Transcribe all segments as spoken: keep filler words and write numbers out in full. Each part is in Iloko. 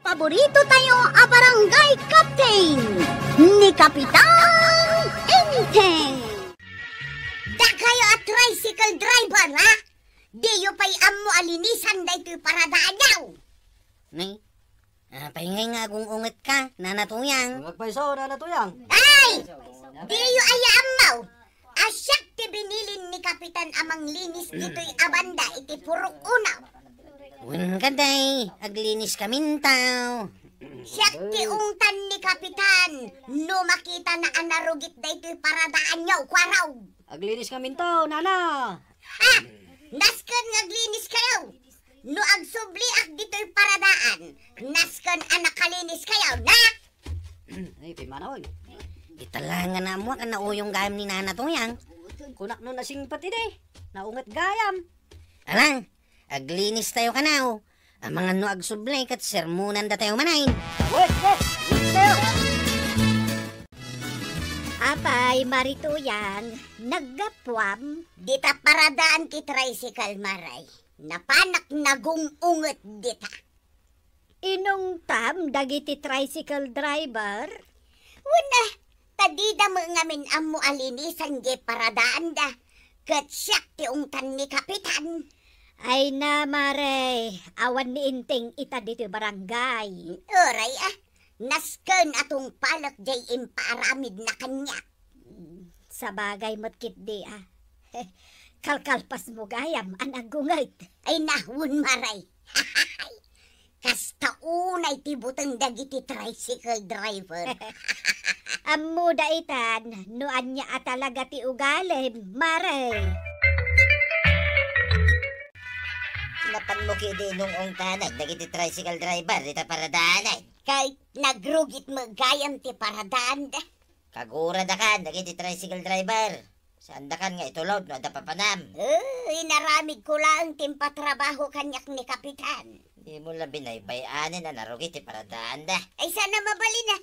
Paborito tayo a barangay captain, ni Kapitan Enteng. Dakayo a tricycle driver, ha? Diyo pay ammo a linisan daytoy paradaanyo. Nay, apay ngay nga agung-unget ka, Nana Tuyang? Agpayso, Nana Tuyang. Ay! Diyo aya ammo a siak ti binilin ni Kapitan a manglinis ditoy a banda iti purok unaw. Wen, kaday, aglinis kaminto. Siak ti ungtan ni Kapitan no makitana a narugit daytoy paradaanyo, kuarog. Aglinis kaminto, Nana. Ha! Nasken nga aglinis kayo. No agsubliak ditoy paradaan, nasken a nakalinis kayo, na? Ay, pimmanaw, oy. Ita la nga naammoak a nauyong gayam ni Nana Tuyang. Kunak no nasingpet idi, naunget gayam. Ala, aglinis tayo kanaw. Amangan no agsubli ket sermonanda tayo manen. Wait, wait, wait tayo. Apay, Mari Tuyang, naggapuam? Dita paradaan ti tricycle, Mari. Napanak nagung-unget dita. Inungtam dagiti tricycle driver? Wen, a, ta dida met ngamin ammo a linisan diay paradaanda. Ket siak ti ungtan ni Kapitan. Ay na, Mari, awan ni Enteng ita ditoy barangay. Uray, a, nasken a tungpalek diay impaaramidna kaniak. Sabagay met ketdi, a. Kalkalpasmo gayam a nagunget. Ay na, wen, Mari. Kasta unay ti buteng dagiti tricycle driver. Ammoda itan no ania a talaga ti ugalim, Mari. Napanmo ketdi inung-ungtanan dagiti tricycle driver dita paradaanan. Kay nagrugit met gayam ti paradaanda. Kaguradakan dagiti tricycle driver. Saandakan nga itulod no adda papanam. Eh, inaramidko laeng ti impatrabaho kaniak ni Kapitan. Dimo la binaybay-anen a narugit ti paradaanda. Ay, saan a mabalin, a?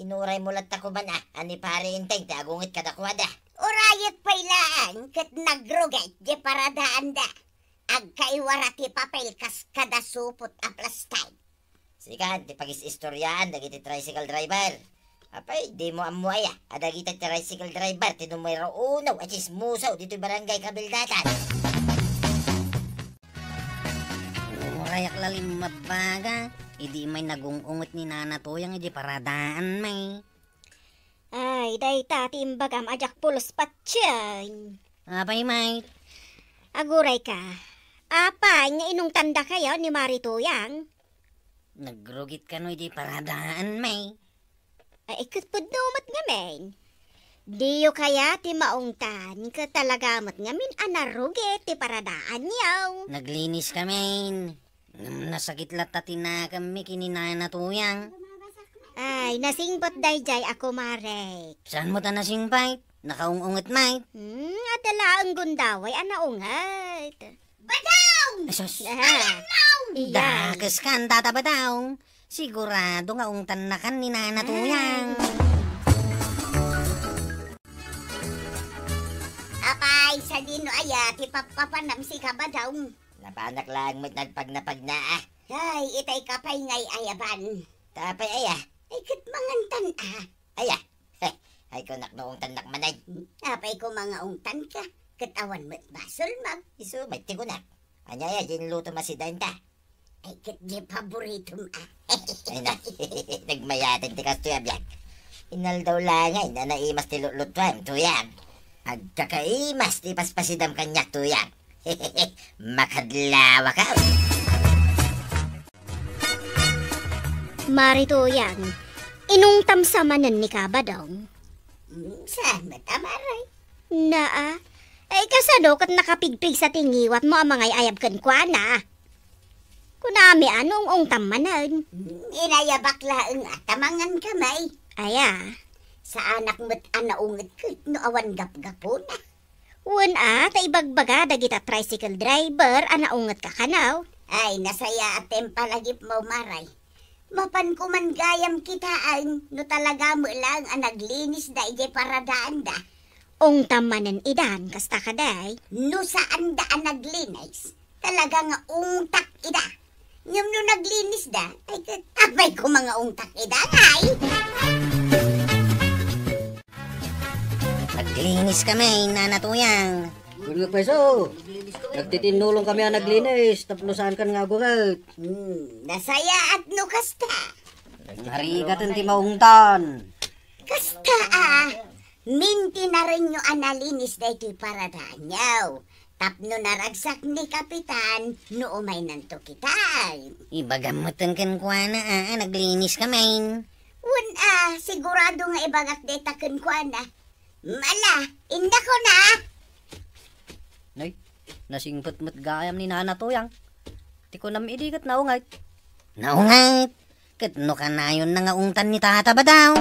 Inuraymo latta koma, a, a ni Pare Enteng ti agunget kadakuada. Urayek pay laeng ket nagrugit ti paradaanda. Agkaiwara ti papel kas kada supot a plastik. Sika ti pagis-istoryaan dagiti tricycle driver. Apay, dimo ammo aya a dagiti tricycle driver ti numero uno a tsismoso ditoy barangay Kabildatan? Uray, a, la limmabbaga, idi may nagung-unget ni Nana Tuyang idi paradaan, may. Ay, dayta ti imbagam a diak pulos patien. Apay, may? Agurayka. Apay nga inungtandakayo ni Mari Tuyang? Nagrugit kano idi paradaan, may? Ay, ket pudno met ngamin. Diyo kaya ti maungtan, ket talaga met ngamin a narugit ti paradaanyo. Naglinis kamin. Ngem nasakit latta ti nakemmi ken ni Nana Tuyang. Ay, nasingpet daydiay a kumarek. Saan met a nasingpet? Nakaung-unget met. Hmm, adda laeng gundaway a naunget. Badong! Ay, sus. Aha. Ayannaw! Iya. Dakes kan, Tata Badong. Sigurado nga ungtannakan ni Nana Tuyang. Apay, sadino aya ti pappapanam, sika, Badong? Napanak laeng met nagpagnapagna, a. Ay, itay ka pay ngay ayaban. Ta apay aya? Ay, ket mangantan, a. Aya? Heh, ay, kunak no ungtannak manen. Apay koma nga ungtanka? Ket awan met basolmo. Isu met ti kunak. Ania aya diay inlutom a sidaenta? Ay, ket diay paboritom, a. Ay na, nagmayaten ti kastoy a biag. Inaldaw la ngay a naimas ti lutlutuam, Tuyang. Agkakaimas ti paspasidam kaniak, Tuyang. Makadlawaka. Mari Tuyang, inungtam sa manen ni Kabadong? Hmm, saan met a, Mari? Naa, ay, kasano ket nakapigpigsa ti ngiwatmo a mangay-ayab kenkuana? Kunami a no ung-ungtam manen. Hmm, inayabak laeng a ta mangan kami. Aya? Saanak met a naunget ket no awan gapgapuna. Wen a, ta ibagbaga dagita tricycle driver a naungetka kano. Ay, nasayaat ti impalagipmo, Mari. Mapan koman gayam kitaen no talaga met laeng a naglinisda idiay paradaanda. Ungtam manen idan, kasta kadi? No saanda a naglinis, talaga nga ungtak ida. Ngem no naglinisda, ay, ket apay koma nga ungtak ida, ay? Naglinis kami, Nana Tuyang. Wen nga pweso, nagtitinnulong kami a naglinis, tapno saankan nga aguret. Hmm, nasayaat no kasta. Narigaten ti maungtan. Kasta a, mintinarenyo a nalinis daytoy paradaanyo. Tapno naragsak ni Kapitan no umaynanto kita. Ibagam metten kenkuana a, a naglinis kami. Wen a, sigurado nga ibagak dayta kenkuana. Ala, indakon a. Nay, nasingpet met gayam ni Nana Tuyang. Ti kunam idi ket naunget. Naunget? Ket no kanayon na nga ungtan ni Tata Badaw.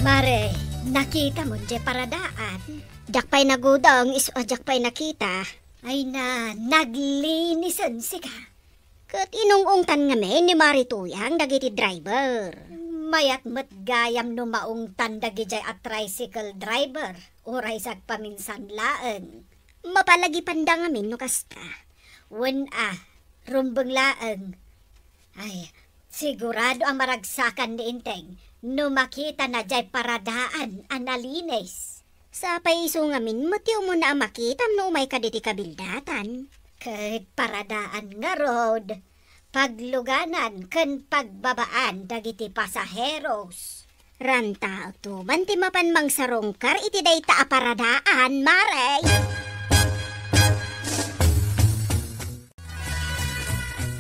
Mare, nakitam diay paradaan? Diak pay nagudong, isu a diak pay nakita. Ay na, naglinisensi ka. Ket inung-ungtan ngamin ni Mare Tuyang dagiti driver. Mayat met gayam no maungtan dagidiay a tricycle driver, uray sagpaminsan laeng. Mapalagipanda ngamin no kasta. Wen a, rumbeng laeng. Ay, sigurado a maragsakan ni Enteng no makitana diay paradaan a nalinis. Sapay isu ngamin met ti umuna a makitam no umayka ditoy kabildatan. Ket paradaan ngarud, pagluganan ken pagbabaan dagiti pasaheros. Rantaekto man ti mapan mangsarungkar iti dayta a paradaan, Mare.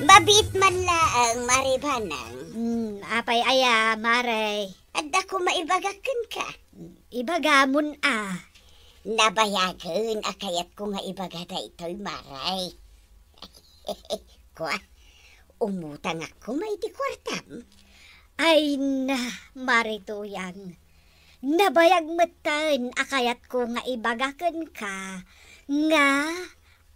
Mabiit man laeng, Mare Banang. Hmm, apay aya, Mare? Adda koma ibagak kenka. Ibagamon a. Nabayagen a kayatko nga ibaga daytoy, Mare. Kua, umutangak koma iti kuartam. Ay na, Mare Tuyang. Nabayag metten a kayatko nga ibaga kenka nga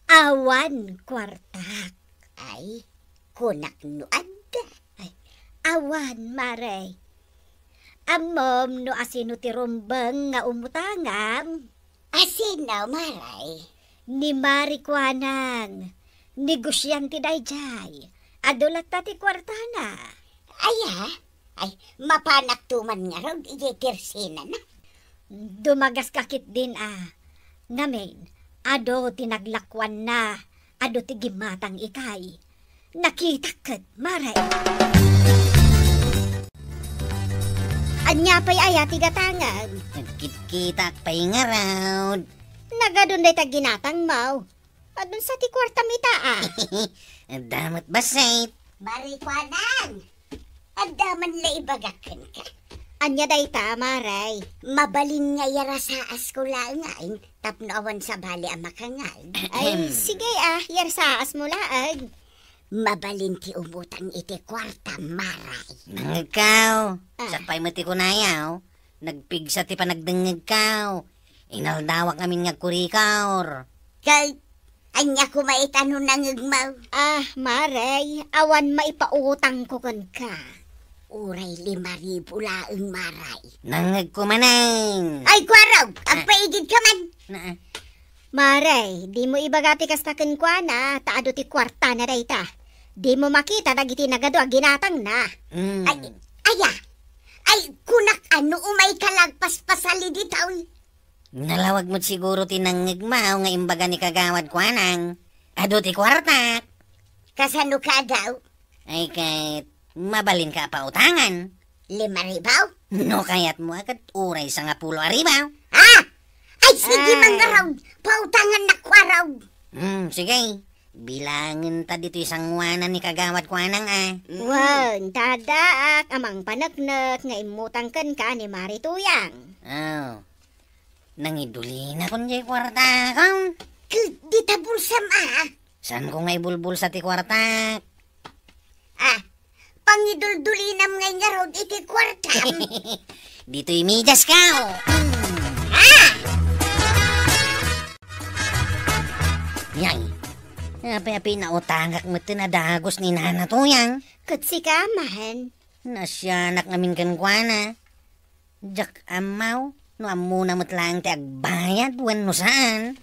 awan kuartak. Ay, kunak no adda. Ay, awan, Mare. Ammom no asino ti rumbeng nga umutangam? Asino, Mare? Ni Mare Kuanang. Negosiante daydiay. Adu latta ti kuartana. Aya? Ay, mapanakto man ngarud idiay tersenana. Dumagaska ketdin a. Ngamin, adu ti naglakuanna, adu ti gimmatang itay. Nakitak ket, Mare. Ania pay aya ti gatangem? Nagkitkitak pay ngarud. Nagadun dayta ginatangmo. Adun sa ti kuartam ita a. Adda met bassit. Mare Kuanang. Adda man la ibagak kenka. Ania dayta, Mare? Mabalin nga iyarasaasko laeng ngamin tapno awan sabali a makangad. Ay, sige a, iyarsaasmo laeng. Mabalin ti umutang iti kuarta, Mare. Nangngegkaw. Ah. Siak pay met ti kunayaw. Nagpigsa ti panagdengngegkaw. Inaldawak ngamin nga agkurikor. Kay, ania koma ita no nangngegmo? Ah, Mare, awan maipautangko kenka. Uray lima ribu laeng, Mare. Nangngegko manen. Ay, kuarog, ah, agpaigidka man. Na, ah. Mare, dimo ibaga ti kasta kenkuana, ta adu ti kuartana dayta. Dimo makita dagiti nagadu a ginatangna. Mm. Ay, aya? Ay, kunak a no umayka la agpaspasali ditoy. Nalawag met siguro ti nangngegmo nga imbaga ni Kagawad Kuanang. Adu ti kuartak. Kasano ka daw? Ay, ket mabalinka a pautangan. Lima ribu? No kayatmo a ket uray sangapulo a ribu. Ah! Ay, sige, ah, mangarog. Pautangannak, kuarog. Hmm, sige. Bilangenta ditoy sangoanan ni Kagawad Kuanang a. Wen, ta addaak a mangpaneknek nga immutang kenka ni Mare Tuyang. Oh. Nangidulinakon diay kuartakon. Ket dita bulsam a. Saanko nga ibulbulsa ti kuartak? Ah, pangiduldulinam ngay ngarud iti kuartam. Ditoy mediasko. Ah! Yay. Apay-apay nautangak metten a dagus ni Nana Tuyang. Ket sika man. Naasianak ngamin kenkuana. Diak ammo no ammona met laeng ti agbayad wenno saan.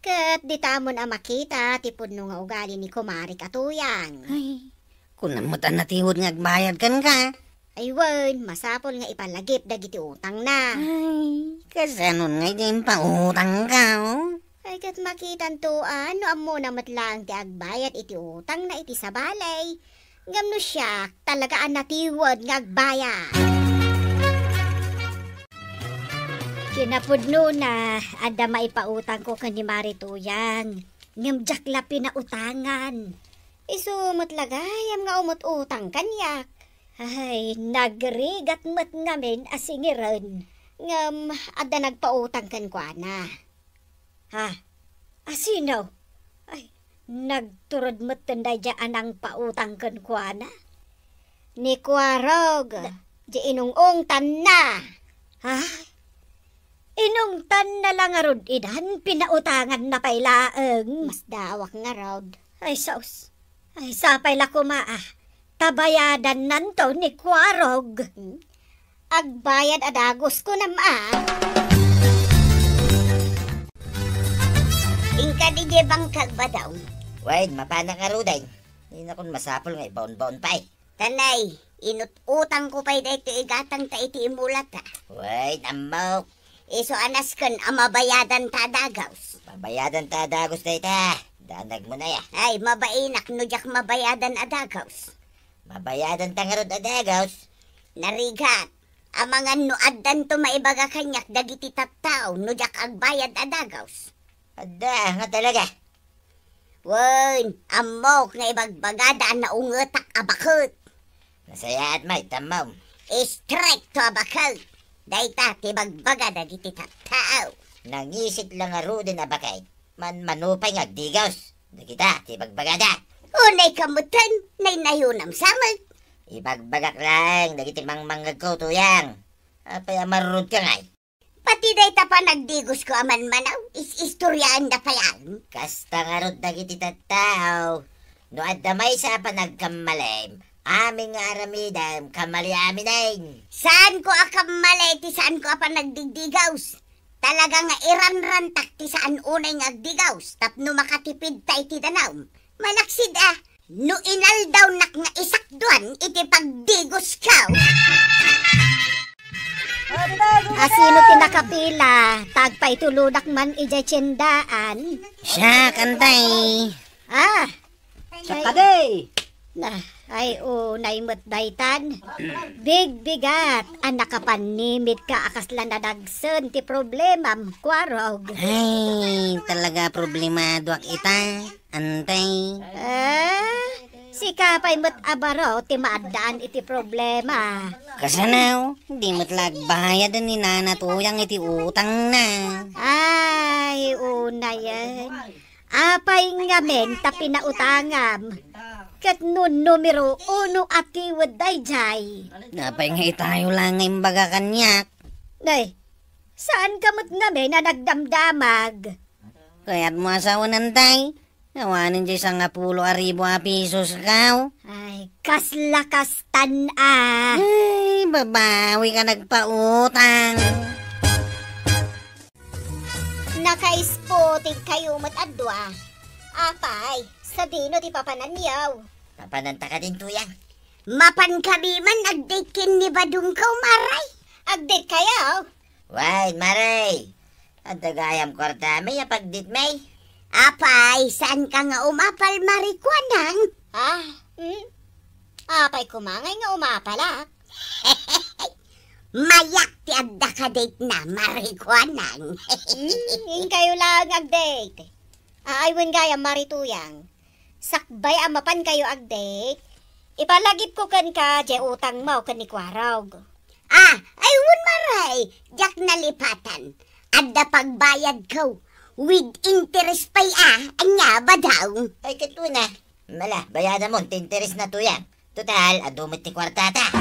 Ket ditamon a makita ti pudno nga ugali ni kumarik a Tuyang. Ay, kunam met a natiwed nga agbayad kenka. Ay wen, masapul nga ipalagip dagiti utangna. Ay, kasanon nga idi impautangka, oh? Ay, ket makitanto a no ammona met laeng ti agbayad iti utangna iti sabali. Ngem no siak, talaga a natiwed nga agbayad. Kinapudnona, adda maipautangko ken ni Mari Tuyang. Ngem diak la pinautangan. Isu met la gayam nga umut-utang kaniak. Ay, nagrigat met ngamin a singiren. Ngem adda nagpautang kenkuana. Ha? A sino? Ay, nagturod metten daydiay a nangpautang kenkuana. Ni Kuarog, da- di inung-ungtanna. Ha? Inungtanna la ngarud idan, pinautanganna pay laeng. Masdaawak ngarud. Ay, sus. Ay, sapay la koma, ah. Ta bayadannanto ni Kuarog. Hmm? Agbayad a dagus, kunam a. Inka diay bangkag, Badong. Wen, mapanak ngaruden. Dinakon masapul nga ibaonbaon pay. Tanay, inut-utangko pay daytoy igatangta iti imulata. Wen, ammok. Isu a nasken a mabayadanta a dagus. Mabayadanta a dagus dayta. Danagmo na ya. Ay, mabainak no diak mabayadan a dagus. Mabayadanta ngarud a dagus. Narigat. Amangan no addanto maibaga kaniak dagiti tattao no diak agbayad a dagus. Adda, nga talaga. Wen, ammok nga ibagbagada a naungetak a baket. Nasayaat met, ammom. Istrikto a baket. Dayta ti ibagbaga dagiti tattao. Nangisit la ngaruden a baket. Manmano pay nga agdigus. Dagita ti ibagbagada. Unay ka metten, naynayonam sa met. Ibagbagak laeng dagiti mangmangngegko, Tuyang. Apay a marurod ka ngay? Pati dayta panagdigusko a manmanaw, is-istoriaenda payan. Kasta ngarud dagiti tattao. No adda maysa a panagkammalem, amin nga aramidem, kammali aminen. Saanko a kammali ti saanko a panagdigdigaws. Talaga nga iranrantak ti saan unay nga agdigaws tapno makatipidta iti danum. Malaksid a, no inaldawnak nga isakduan iti pagdigosko. A sino ti nakapila? Ta agpaitulodak man idiay tiendaan. Siak, antay. Ah, Siak kadi. Na, ay, unay met daytan. Bigbigat a nakapannimidka a kasla nadagsen ti problemam, Kuarog. Ay, talaga problemadoak ita, antay. Eh, sika pay met a baro ti maaddaan iti problema. Kasano? Di met la agbayad ni Nana Tuyang iti utangna. Ay, unayen. Apay ngamin ta pinautangam? Ket nunumero uno a tiwed daydiay. Apay nga itayo la nga imbaga kaniak? Nay, saanka met ngamin a nagdamdamag? Kayatmo a sawen, antay? Awanen diay sangapulo a ribu a pisos, kaw? Ay, kasla kastan a. Ay, babawi ka nagpautang. Nakaisputig kayo met a dua. Apay, sadino ti papananyo? Papananta kadin, Tuyang. Mapan kami man agdate ken ni Badongko, Maray. Agdate kayo? Wen, Maray. Adda gayam kuartami a pagdate mi. Apay, saanka nga umapal, Maray Kuanang? Ah, hmm? Apay koma ngay nga umapalak? Mayak ti adda ka-date na, Maray Kuanang. Hmm, inkayo laeng agdate. Ay, wen gayam, Maray Tuyang. Sakbay a mapankayo agdate, ipalagipko kenka diay utangmo ken ni Kuarog. Ah, ay, wen, Maray, diak nalipatan. Adda pagbayadko. With interest pay a, ania, Badong? Ay, ket wen a. Mala, bayadamon ti interes na, Tuyang. Total, adu met ti kuartata.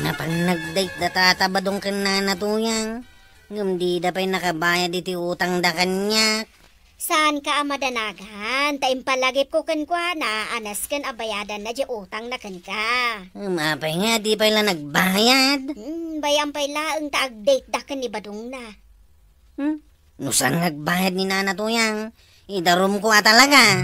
Napan nag-date da Tata Badong ken Nana Tuyang. Ngem dida pay nakabayad iti utangda kaniak. Saanka a madanagan, ta impalagipko kenkuana a nasken a bayadanna diay utangna kenka. Ngem apay nga di pay la nagbayad? Hmm, bay-am pay laeng ta ag-date da ken ni Badongna. Hmm? No saan nga agbayad ni Nana Tuyang, idarumko a talaga.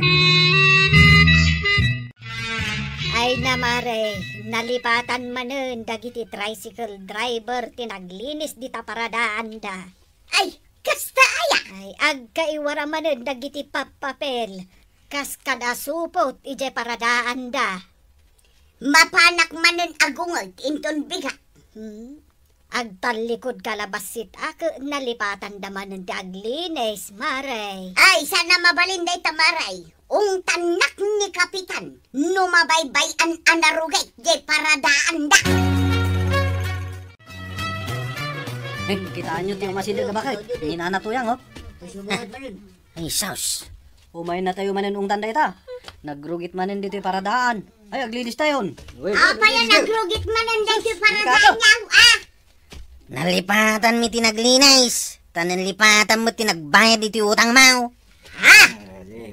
Ay na, Mare, nalipatan manen dagiti tricycle driver ti naglinis dita paradaanda. Ay, kasta aya? Ay, agkaiwara manen dagiti pappapel kas kada supot idiay paradaanda. Mapanak manen agunget inton bigat. Hmm? Agtallikod kalabassit a ket nalipatanda manen ti aglinis, Mare. Ay, saan a mabalin dayta, Mare. Ungtannak ni Kapitan no mabaybay-an a narugit diay paradaanda. Eh, kitaenyo ti umasideg a baket. Ni Nana Tuyang, oh. Ay, sus. Umaynatayo manen ungtan dayta. Nagrugit manen ditoy paradaan. Ay, aglinistayon. Apay a nagrugit manen daytoy paradaanyo, ah? Nalipatan mi ti naglinis. Ta nalipatan met ti nagbayad iti utangmo. Ha?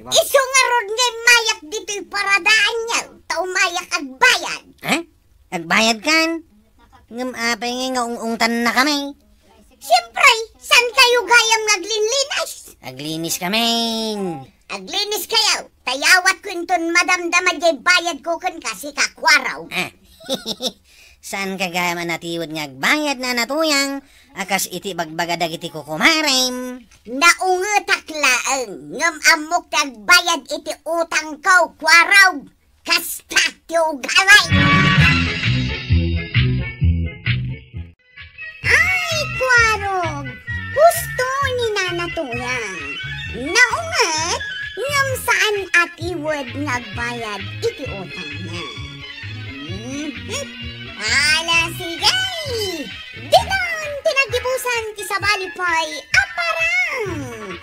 Isu ngarud nga immayak ditoy paradaanyo, ta umayak agbayad. Ha? Agbayadkan? Ngem apay ngay nga ung-ungtannakami? Siempre, saan kayo gayam nga aglinlinis? Agliniskami. Agliniskayo, ta yawatko inton madamdama diay bayadko kenka, sika Kuaraw. Ah. Saanka gayam a natiwed nga agbayad, Nana Tuyang, a kas iti ibagbaga dagiti kukumarem? Naungetak laeng, ngem ammok ti agbayad iti utangko, Kuaraw. Kasta ti ugali. Ay, Kuaraw, husto ni Nana Tuyang. Naunget, ngem saan a tiwed nga agbayad iti utangna. Mhm. Ala, sige. Ditan ti naggibusan ti sabali pay a parang.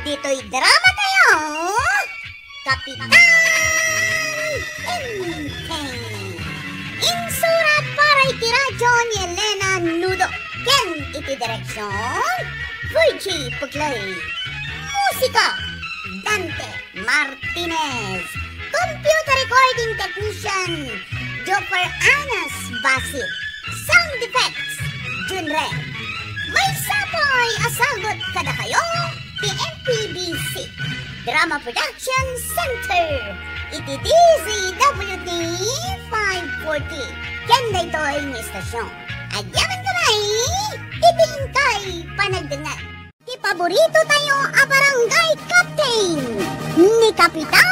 Ditoy drama tayo, Kapitan Enteng. Insurat para iti radyo ni Elena Nudo ken iti direksyon, Virgie Puglay. Musika, Dante Martinez. Computer recording technician, Joffer Anas Basit. Sound effects, Junren. Maysa pay a sagut kadakayo ti M P B C Drama Production Center iti D Z W T five forty. Ken daytoy nga istasyon. Agyaman kami iti inkay panagdengngeg. Ti paborito tayo a barangay captain, ni Kapitan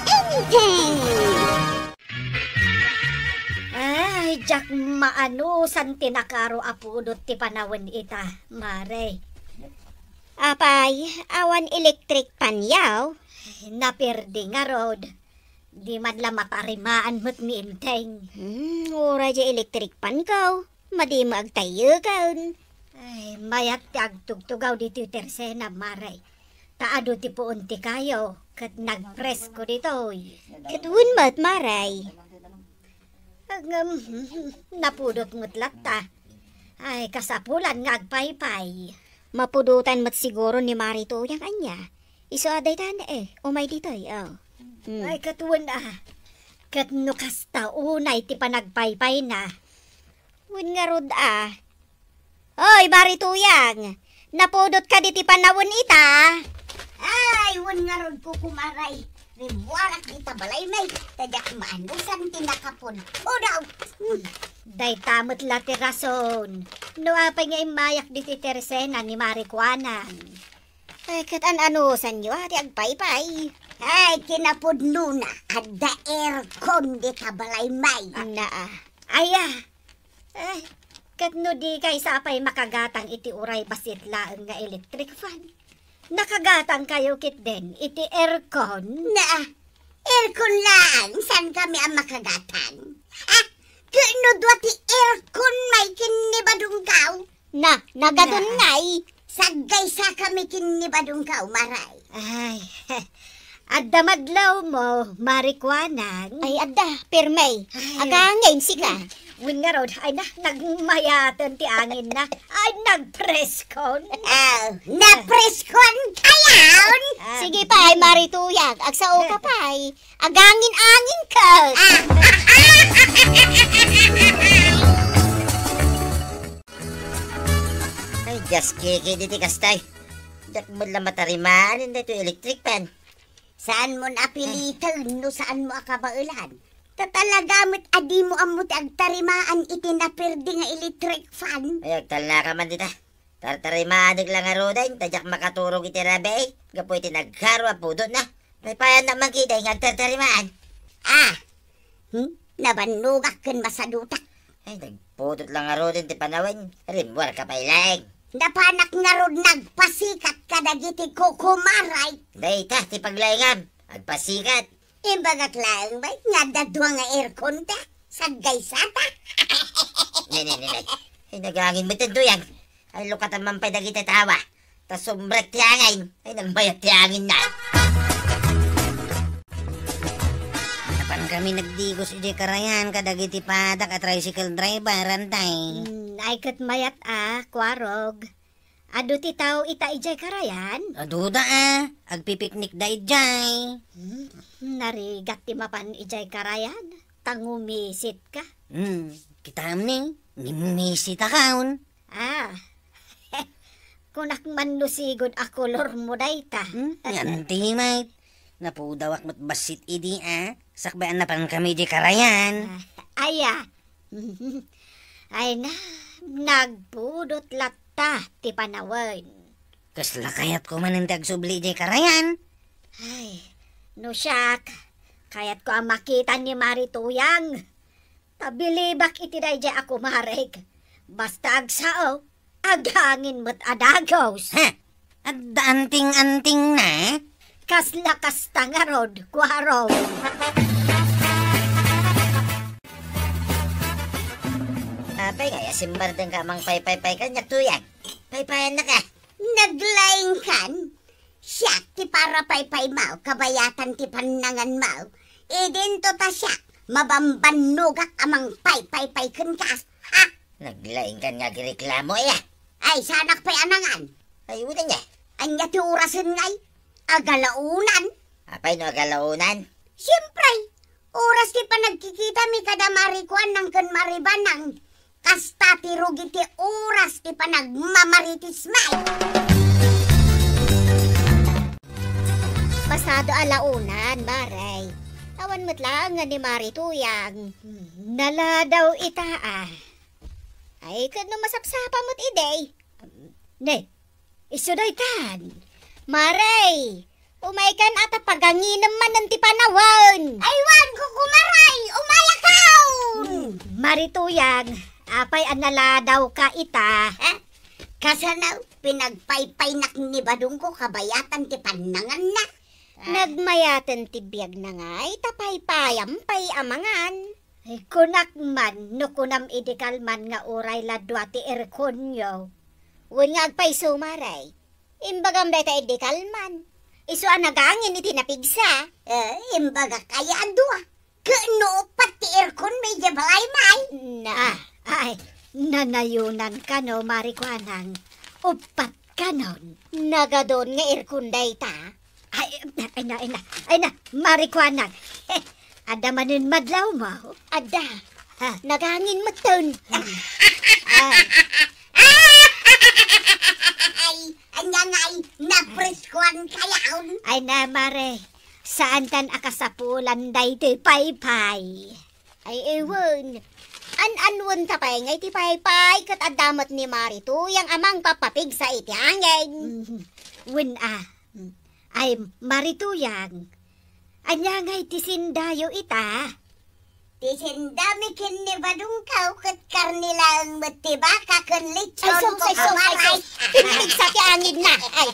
Enteng. Ay, diak maanusan ti nakaro a pudot ti panawen ita, Mare. Apay, awan electric fan yaw? Napirdi ngarud. Di man la maparimaan met ni Enteng. Hmm, uray diay electric fan ko. Madi met agtayyeken. Ay, mayat ti agtugtugaw ditoy tersena, Mare. Ta adu ti puon ti kayo, ket nagpresko ditoy. Ket wen met, Mare. Ngem, napudot met latta. Ay, kasapulan nga agpaypay. Mapudotan met siguro ni Mare Tuyang ania. Isu a daytan, eh, umay ditoy, oh. Hmm. Ay, ket wen a. Ket no kasta unay ti panagpaypayna. Wen ngarud a. Oy, Mare Tuyang, napudotka diti panawen ita? Ay, wen ngarud, kukumaray. Rimmuarak dita balay, may, ta diak maanusan ti nakapudpudot. Hmm. Dayta met la ti rason no apay nga immayak diti tersena ni Mare Kuanang. Ay, ket an-anusanyo a ti agpaypay? Ay, kinapudnona, adda aircon dita balay, may. Naa. Aya. Ay, ket no dikay sa pay makagatang iti uray bassit laeng nga electric fan, nakagatangkayo ketdin iti aircon? Naa. Aircon laeng, saankami a makagatang. Ah, ket no dua ti aircon, may, ken ni badongko? Na, nagadun ngay. Saggaysakami ken ni badongko, Maray. Ay, adda madlawmo, Mare Kuanang? Ay, adda, pirme. Ay. Agangin, sika. Wen ngarud, ay na, nagmayaten ti anginna. Ay, nagpreskon. Ah, napreskon kayon? Ah. Sige pay, Mare Tuyang, agsao ka pay. Agangin-angin ka. Ah. Ay, Gaskiki diti kastay. Diak met la matarimaan daytoy electric fan. Saanmo a piliten no saanmo a kabaelan. Ta talaga met a dimo ammo ti agtarimaan iti naperdi nga electric fan. Ay, agtalnaka man dita. Tartarimaannak la ngaruden, ta diak makaturog iti rabii, gapu iti nagharo a pudotna. Paypayannak man ketdi nga agtartarimaan. Ah! Hmm? Nabannogak ken masadutak. Ay, nagpudot la ngaruden ti panawen. Rimmuarka pay laeng. Napanak ngarud nagpasikat kadagiti kukumaray. Dayta ti paglaengam. Agpasikat. Imbagak laeng bay nga adda dua nga aircon ta. Saggaysata. Ne, ne, ne, ne. Ay, nagangin met ti duyag. Ay, lukatan man pay dagiti tawa. Ta sumrek ti angin. Ay, nagmayat ti anginna. Napan kami nagdigos idiay karayan kadagiti padak a tricycle driver, antay. Hmm, ay ket mayat a, Kuarog. Adu ti tao ita idiay karayan? Aduda a, agpipiknikda idiay. Hmm, narigat ti mapan idiay karayan, ta ngumisitka. Hmm, kitam ni, ngimmisitakaon. Ah, kunak man no sigud a kolormo dayta. Hmm, yan ti met. Napudawak met bassit idi a, sakbay a napan kami di karayan. Ah, aya. Ay na, nagpudot latta ti panawen. Kasla kayatko manen ti agsubli di karayan. Ay, no siak, kayatko a makita ni Mari Tuyang. Ta bilibak iti daydiay a kumarek. Basta agsao, agangin met a dagus. Ha? Adda anting-antingna? Kasla kasta ngarud, Kuarog. Apay nga, ya simmardeng ka a mangpaypaypay kaniak, Tuyang? Paypayannak a. Naglaingkan? Siak ti parapaypaymo, kabayatan ti pannanganmo. Idinto ta siak, mabambannogak a mangpaypaypay kenka. Ha? Naglaingkan nga agreklamo, iya? Ay, saanak pay a nangan. Ay, wen ania? Ania ti orasen ngay? Agalaonan? Apay no agalaonan? Siempre, oras ti panagkikitami kada Mari Kuanang ken Mari Banang. Kasta ti rugi ti oras ti panagmamaritismi. Pasado a laonan, Mare. Awan met laeng nga ni Mari Tuyang. Naladaw ita a. Ay, ket no masapsapa met idi. Ne, isu daytan. Mare, umaykan a ta paganginem manen ti panawen. Ay, wen, kukumaray, umayakon. Hmm, Mari Tuyang, apay a naladawka ita? Eh, kasano, pinagpaypaynak ni Badongko kabayatan ti pannanganna. Ah. Nagmayaten ti biagna ngay, ta paypayam pay a mangan. Ay, kunak man, no kunam idi kalman nga uray la dua ti airconyo. Wen nga agpayso, Mare. Imbagam dayta idi kalman. Isu a nagangin iti napigsa. Eh, imbagak aya a dua. Ket no uppat ti airconmi idiay balaymi? Na, ah, ay, nanayonan kano, Mari Kuanang. Uppat kanon. Nagadun nga aircon dayta? Ay, ay na, ay na, ay na, Mari Kuanang. Adda manen madlawmo? Adda. Ha? Nagangin metten. Ay. Ay, ania ngay, napreskoan kayaon. Ay na, Mare, saankan a kasapulan daytoy paypay. Ay, ewan. An-anwen ta pay ngay ti paypay, ket adda met ni Mari Tuyang a mangpapapigsa iti angin. Mhm. Wen a. Ay, Mari Tuyang, ania ngay ti sindayo ita? Ti sindami ken ni Badongko ket karne laeng met ti baka ken lechon. Ay, sus, ay, sus, ay, sus. Pinipigsa ti anginna. Ay.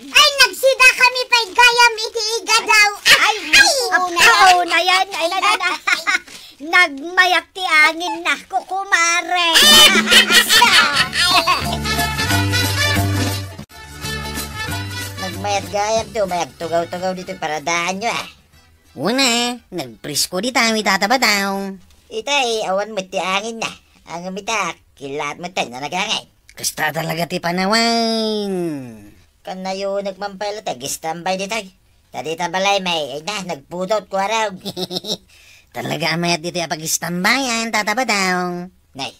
Ay, nagsida kami pay gayam iti igadaw. Ay, ay, oo na yan. Ay, na, na, na. Nagmayat ti anginna, kukumare. Nagmayat gayam ti umay agtugaw-tugaw ditoy paradaanyo, ah. Una, nagpresko dita, mi tata Bataw. Itay, awan met ti anginna. Ngem ita, kilaat met tayo na nagangin. Kasta talaga ti panawen. Kanayonek man pay la ti agistambay ditay. Ta dita balaymi, ay na, nagpudot, Kuarog. Talaga a mayat ditoy a pagistambayan, tata Bataw. Nay,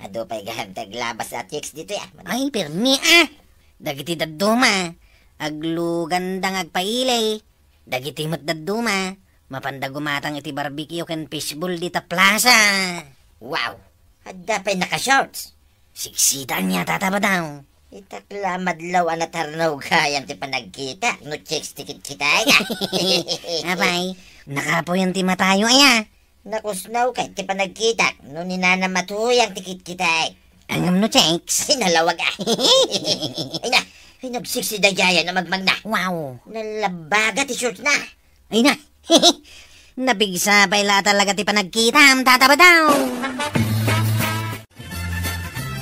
Adu pay gayam ti aglabas a chicks ditoy, ah. Ay, permi, ah. Dagiti dadduma, agluganda nga agpaili. Dagiti met dadduma, mapanda gumatang iti barbecue ken fishball dita plaza. Wow! Adda pay naka-shorts. Siksita ania, Tata Badaw. Itak la madlaw a natarnaw gayam ti panagkitak no chicks ti kitkitaek. Apay, nakapuyan ti matayo aya. Nakusnaw kay ti panagkitak no ni Nana Matuyang ti kitkitaek. Ngem no chicks? Ay, nalawag, ah. Ay na, ay, nagsiksidayayan a magmagna. Wow. Nalabaga ti shorts na. Ay na, napigsa pay la talaga ti panagkitam, Tata Badaw.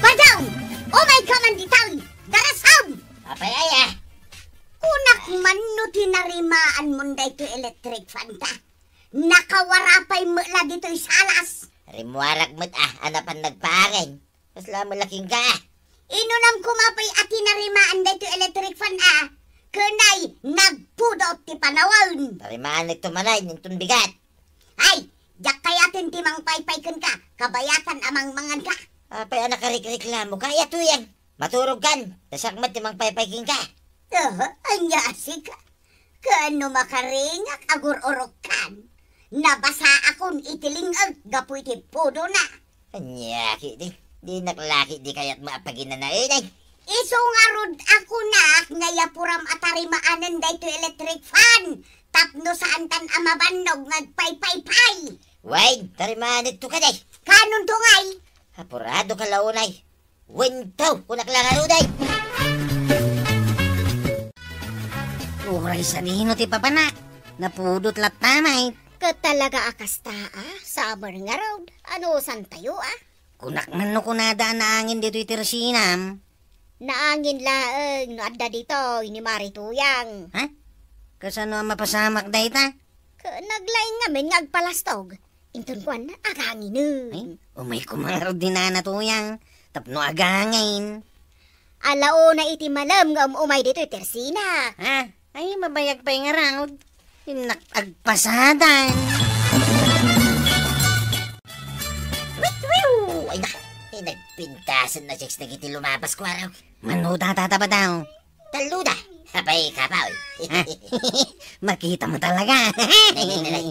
Badaw! Umay ka man ditoy! Darasam! Apay aya? Kunak man no tinarimaan mon daytoy electric fan ta. Nakawara pay met la ditoy salas. Rimmuarak met, ah, a napan nagpaangin. Kasla met la kenka, ah. Inunam koma pay a tinarimaan daytoy electric fan, ah. Ken ay, nagpudot ti panawen. Tarimaanek to manay, inton bigat. Ay, diak kayaten ti mangpaypay kenka, kabayatan a mangmanganka. Apay a nakarikreklamo ka, aya Tuyang? Maturogkan, ta siak met ti mangpaypay kenka. Ah, ania a sika? Ken no makaringak a gur-urokkan, nabasaakon iti ling-eg gapu iti pudona. Ania ketdi, dinak la ketdi kayat maapaginanaenay. Isu ngarud a kunak nga yapuram a tarimaanen daytoy electric fan tapno saantan a mabannog nga agpaypaypay. Wen, tarimaanek to kadi. Kanonto ngay? Apurado ka la unay. Wen to, kunak la ngarud ay. Uray sadino ti papanak. Napudot latta met. Ket talaga a kasta, ah, summer ngarud. Anusantayo, ah? Kunak man no kunada a naangin ditoy tersinam. Naangin laeng no adda ditoy ni Mari Tuyang. Ha? Kasano a mapasamak dayta? Ket naglaing ngamin nga agpalastog. Inton kuan, aganginen. Ay, umay koma ngarud ni Nana Tuyang, tapno agangin. Ala una iti malem nga um-umay ditoy tersina. Ha? Ay, mabayag pay ngarud. Innak agpasadan. Wiw, wiw! Ay na, ay, nagpintasen na chicks dagiti lumabas, kuarog. Mano, Tata Badaw? Tallo da. Apay, kapaw. Ha? Makita mo talaga. Nay, nay, nay, nay.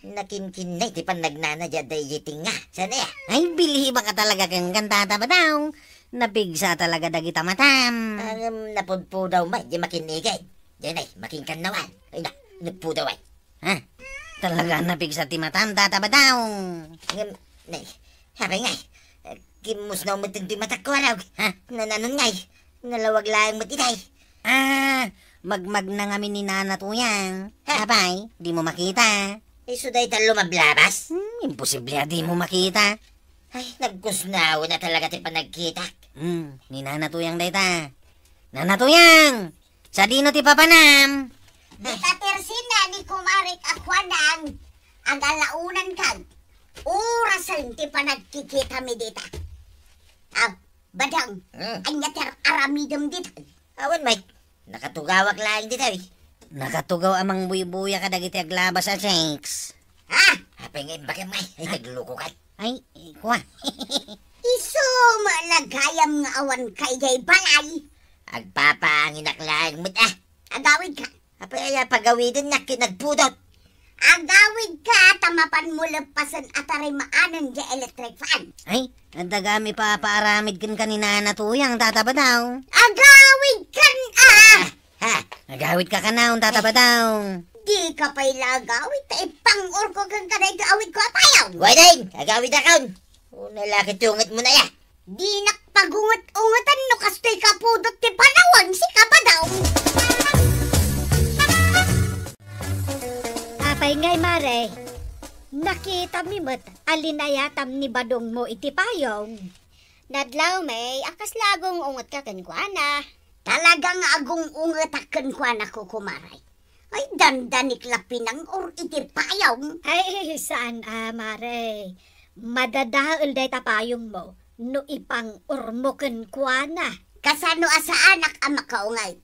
Nakinkinnay ti pannagnana diay adda idiay tengnga. Saan aya? Ay, bilibak ka talaga kenka, Tata Badaw. Napigsa talaga dagita matam. Ngem napudpudaw met diay makinnigid. Diay nay, makinkannawan. Ay na, nagpudaw ay. Ha? Talaga napigsa ti matam, Tata Badaw. Ngem, nay, apay ngay, eh, kimmusnaw met ti matak, kuarog. Ha? Nananon ngay, nalawag laeng met itay. Ah, magmagna ngamin ni Nana Tuyang. Ha? Apay, dimo makita? Isu dayta lumablabas? Hmm, imposible a dimo makita. Ay, nagkusnaw na talaga ti panagkitak. Hmm, ni Nana Tuyang dayta. Nana Tuyang! Sadino ti papanam? Dita tersina ni kumarek a kuanang, agalaonan kag. Orasen ti panagkikitami dita. Aw, Badang, hmm, ania ti ar-aramidem dita? Awan, Mike. Nakatugawak laeng dita, eh. Nakatugaw a mangbuybuya kadagiti aglabas a chicks. Ha? Apay nga imbakem, Mike? Ay, nagluko ka. Ay, kua. Isu met la gayam nga awan ka idiay balay. Agpapaanginak laeng met, ah. Agawid ka. Apay aya pagawidennak ket nagpudot? Agawid ka ta mapan mo leppasen a tarimaanen diay electric fan. Ay, adda gayam ipapaaramid kenka ni Nana Tuyang, Tata Badaw. Agawid kan, ah! Ha? Agawid ka kanayon, Tata Badaw. Di ka pay la agawid ta ipang-urko kenka daytoy awidko a payong. Wen, agawidakon. Unay la ket unget mo na ya. Dinak pagunget-ungetan no kastoy kapudot ti panawen, sika Badong. Apay ngay, Mare, nakitami met a linayatam ni Badong mo iti payong. Nadlaw, May, a kasla agung-ungetka kenkuana. Talaga nga agung-ungetak kenkuana, Kukumare. Ay, dandanik la pinang-ur iti payong. Ay, saan a, Mare. Madadael dayta payongmo no ipang-urmo kenkuana. Kasano a saanak a makaunget?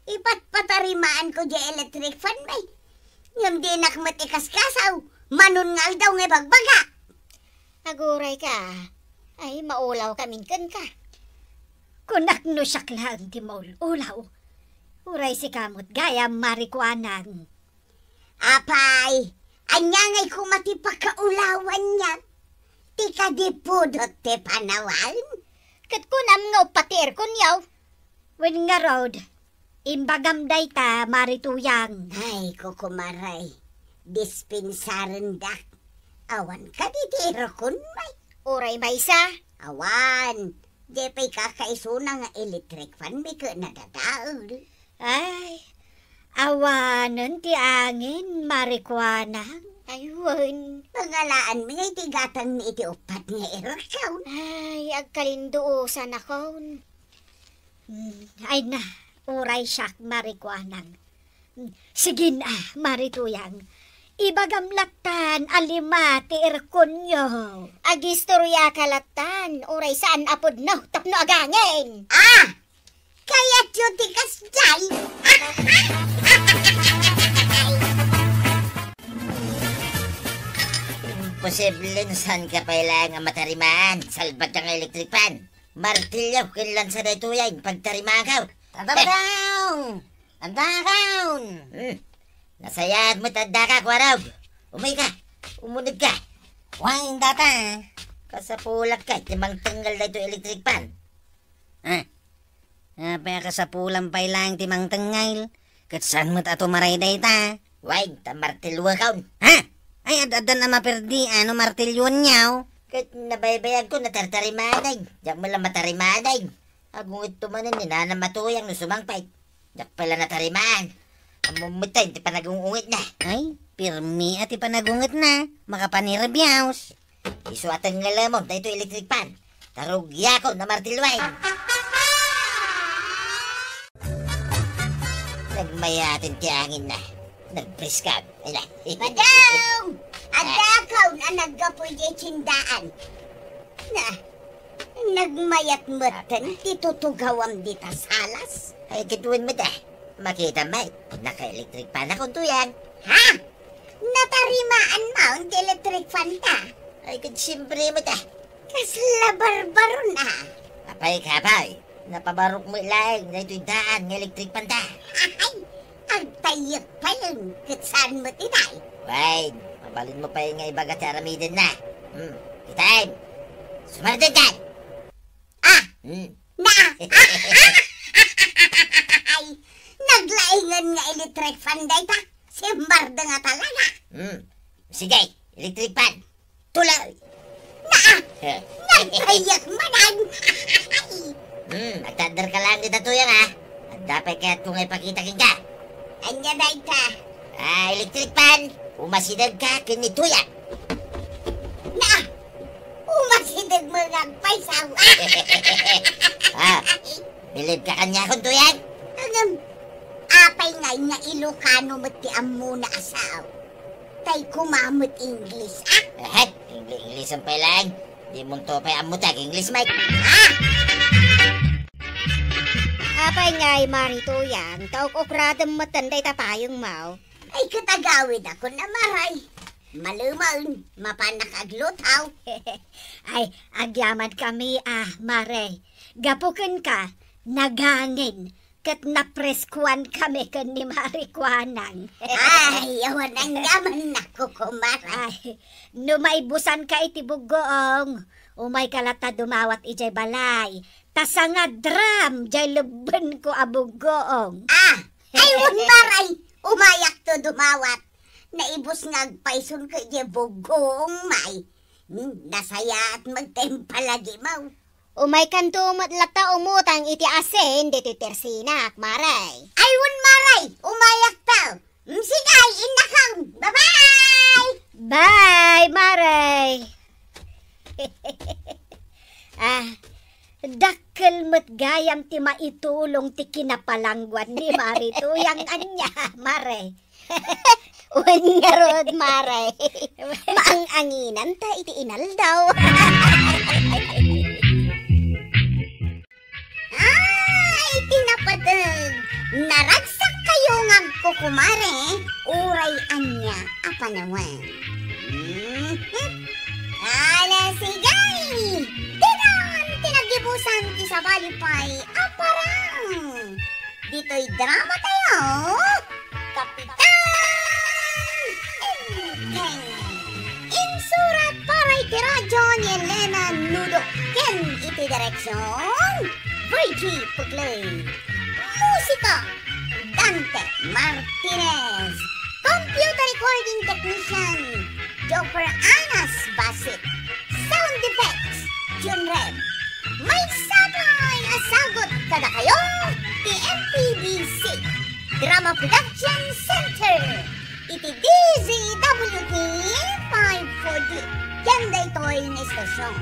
Ipatpatarimaanko diay electric fan, bay. Ngem dinak met ikaskasaw. Manon nga aldaw nga ibagbaga. Aguray ka. Ay, maulawkamin kenka. Kunak no siak laeng ti maul-ulaw. Uray sika met gayam, Mari Kuanang. Apay, ania ngay koma ti pakaulawanyo? Ti kadi pudot ti panawan? Ket kunam nga uppat ti airconyo. Wen ngarud, imbagam dayta, Mari Tuyang. Ay, kukumaray, dispensarendak. Awan kadi ti aircon, may? Uray maysa? Awan. Di pay kakaisuna nga electric fan mi ket nadadael. Ay, awanen ti angin, Mari Kuanang. Ay, wen. Pangalaanmi nga iti gatangmi iti uppat nga aircon. Ay, agkalinduosanakon. Hmm, ay na, uray siak, Mari Kuanang. Hmm, sige na, Mari Tuyang. Ibagam lattan a lima ti airconyo. Agistoryaka lattan, uray saan a pudno tapno agangin. Ah! Kayatyo ti kasdiay? Imposible, saan ka pay laeng a matarimaan? Salbat ka nga electric fan. Martilyo ken lansa daytoy a pagtarimaanko. Tadabadaw! Addakaon! Hmm. Nasayaat met addaka, Kuarog. Umayka. Umunegka. Wen, data. Kasapulak ka, ti mangtengngel daytoy electric fan. Ah. Apay a kasapulan pay laeng ti mangtengngel? Ket saan met a tumaray dayta? Wen, ta martilyoakon. Ha? Ay, ad-addan a maperdi, ano, martilyoanyo? Ket nabaybayagko, natartarimanen. Diak met la matarimanen. Agungetto manen ni Nanang Matuyang no sumangpet. Diak pay la natarimaan. Ammom met ti panagung-ungitna. Ay, pirmi a ti panagungetna. Makapanirbiaus. Isu a tengngelemon daytoy electric fan. Ta rugiakon a martilyoen. Nagmayaten ti anginna. Nagpriskab. Ay na. Madam! Addakaon a naggapu idiay tiendaan. Na, nagmayat metten ti tutugawam dita salas. Ay, ket wen met a. Makitam met, naka-electric fan akon, Tuyang. Ha? Natarimaan maon ti electric fan ta? Ay, ket siempre met a. Kasla barbaron a. Apay, kapay, napabarok met laeng daytoy daan nga electric fan ta. Ay, agtayyek payen, ket saan met itay? Wen, mabalinmo pay nga ibaga ti aramidenna. Hmm, kitaem. Sumardengkan! Ah! Hmm. Na! Ay, naglaingan nga electric fan dayta. Simbardeng a talaga. Hmm. Sige, electric fan. Tuloy. Na! Eh. Nagtayak manan! Hmm, agtaddar ka lang dita, Tuyang, ha? Adda pay kayatko nga ipakita kenka. Ania dayta? Ah, electric fan. Umasideg ka ken ni Tuyang. Na! Umasideg met nga agpayso. Ah, bilib ka kaniakon, Tuyang? Ngem, apay ngay nga Ilocano met ti ammona a sao? Tay koma met English, ah? Ehe, Ingli-, English pay laeng. Dimonto pay ammo ti ag-English, Mike. Ah! Apay ngay, Mari Tuyang, ta uk-ukradem metten dayta payongmo? Ay, ket agawidakon a, Mare. Malemen, mapanak agluto. Ay, agyamankami a, Mare. Gapu kenka, nagangin, ket napreskuankami ken ni Mari Kuanang. Ay, awan anggaman, kukumare. Ay, no maibusanka iti buggoong, umayka latta dumawat idiay balay. Ta sangadram diay lebbenko a buggoong. Ah, ay, wen, Mare, umayakto dumawat. Naibus nga agpaysonko idiay buggoong, may. Hmm, nasayaat met ti impalagimaw. Umaykanto met latta umutang iti asin ditoy tersinak, Mare. Ay, wen, Mare, umayakto. Mm, sige, innakon. Bye-bye! Bye, Mare! Ah, dakkel met gayam ti maitulong ti kinapalangguan ni Mari Tuyang ania, Mare. Wen ngarud, Mare. Maang-anginan ta iti inaldaw. Ay, ti napateg! Naragsak kayo nga agkukumare, uray ania a panawen. Mhm. Ala, sige! Ti San ti sabali pay a parang. Ditoy drama tayo, Kapitan Enteng. Insurat para iti radyo ni Elena Nudo ken iti direksion, Virgie Pugley. Musika, Dante Martinez. Computer recording technician, Joker Anas Basit. Sound effects, Jun Rem. Maysa pay a sagut kadakayo ti M P B C Drama Production Center iti D Z W T five forty. Ken daytoy nga estasion.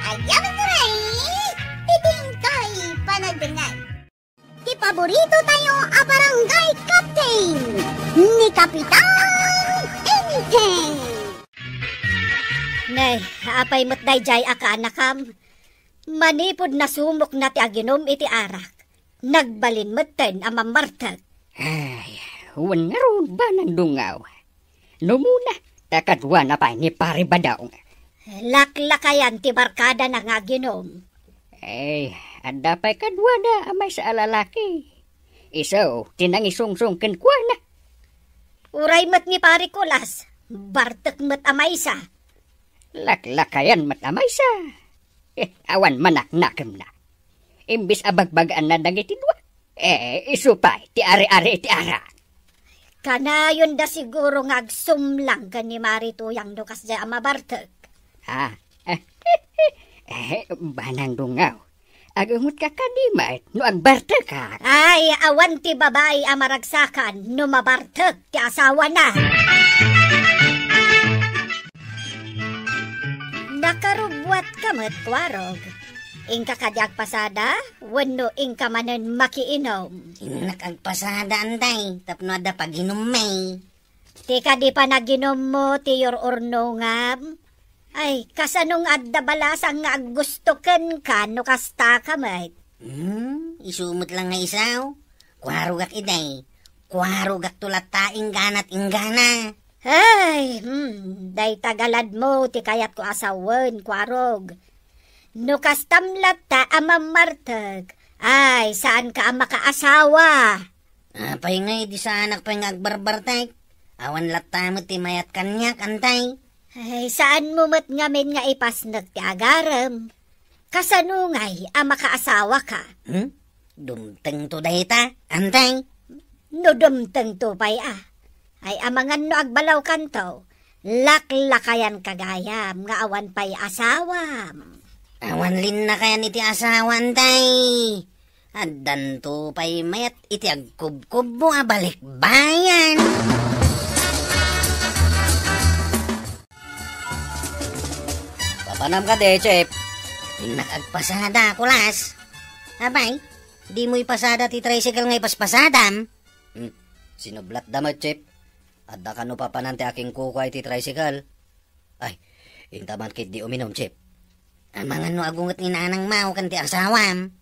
Agyamankami iti inkay panagdengngeg. Ti paborito tayo a barangay captain, ni Kapitan Enteng. Nay, apay met daydiay a kaanakam? Manipud nasumokna ti aginum iti arak, nagbalin metten a mammartek. Ay, wen ngarud, banang dungaw. No umuna, ta kaduana pay ni Pari Badong. Laklakayan ti barkadana nga aginum. Ay, adda pay kaduada a maysa a lalaki. Isu ti nangisungsong kenkuana. Uray met ni Pari Kulas, bartek met a maysa. Laklakayan met a maysa. Eh, awan manaknakemna. Imbes a bagbagaanna dagiti dua, eh, isu pay ti ari-ari iti arak. Kanayonda siguro nga agsumlang ken ni Mari Tuyang no kasdiay a mabartek. Ah, eh, banang dungaw. Agungotka kadi met no agbartekak. Ay, awan ti babai a maragsakan no mabartek ti asawana. Nakarubbuatka met, Kuarog. Inka kadi agpasada wenno inka manen makiinum? Innak agpasada, Antay, tapno adda paginummi. Ti kadi panaginummo ti yur-urnongam? Ay, kasano nga adda balasang nga aggusto kenka no kastaka met? Hmm, isu met la nga isu. Kuarogak idi. Kuarogakto latta ingganat inggana. Ay, hmm, dayta galadmo ti kayatko a sawen, Kuarog. No kastam latta a mammartek, ay, saanka a makaasawa. Apay ngay idi saanak pay nga agbarbartek? Awan latta met ti mayat kaniak, Antay. Ay, saanmo met ngamin nga ipasnek ti agarem. Kasano ngay a makaasawaka? Hmm? Dumtengto dayta, Antay? No dumtengto pay a. Ay, amangan no agbalawkanto, laklakayanka gayam nga awan pay asawam. Awan linnakayan iti asawa, Antay. Addanto pay mayat iti agkubkubbo a balikbayan. Papanam kadi, Chip? Innak agpasada, Kulas. Apay, dimo ipasada ti tricycle nga ipaspasadam? Hmm, sinublatda met, Chip. Adda kano papanan ti akingkukua iti tricycle? Ay, inta man ketdi uminum, Chip. Amangan no agunget ni nanangmo ken ti asawam.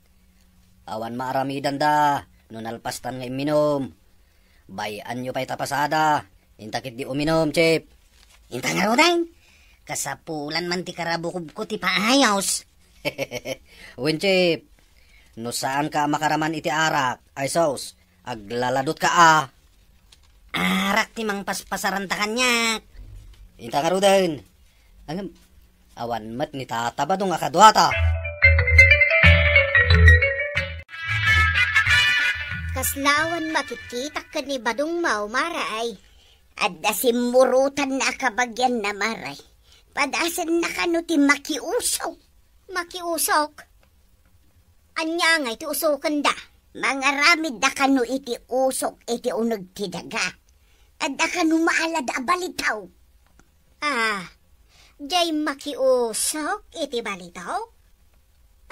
Awan maaramidanda no nalpastan nga imminum. Bay-anyo pay ta pasada. Inta ketdi uminum, Chip. Inta ngaruden. Kasapulan man ti karabukobko ti paayos. Wen, Chip. No saanka a makaraman iti arak, ay sus, aglaladutka a. Arak ti mangpaspasaranta kaniak. Inta ngaruden. Ngem, awan met ni Tata Badong a kaduata. Kasla awan makitkitak ken ni Badong Mau, Mare, ay. Adda simmurotanna a kabagianna, Mare. Padasenna kano ti makiusok. Makiusok? Ania ngay ti usokenda? Mangaramidda kano iti usok iti uneg ti daga. Adda kano maalada a balitaw. Ah, jay makiusok iti balitaw?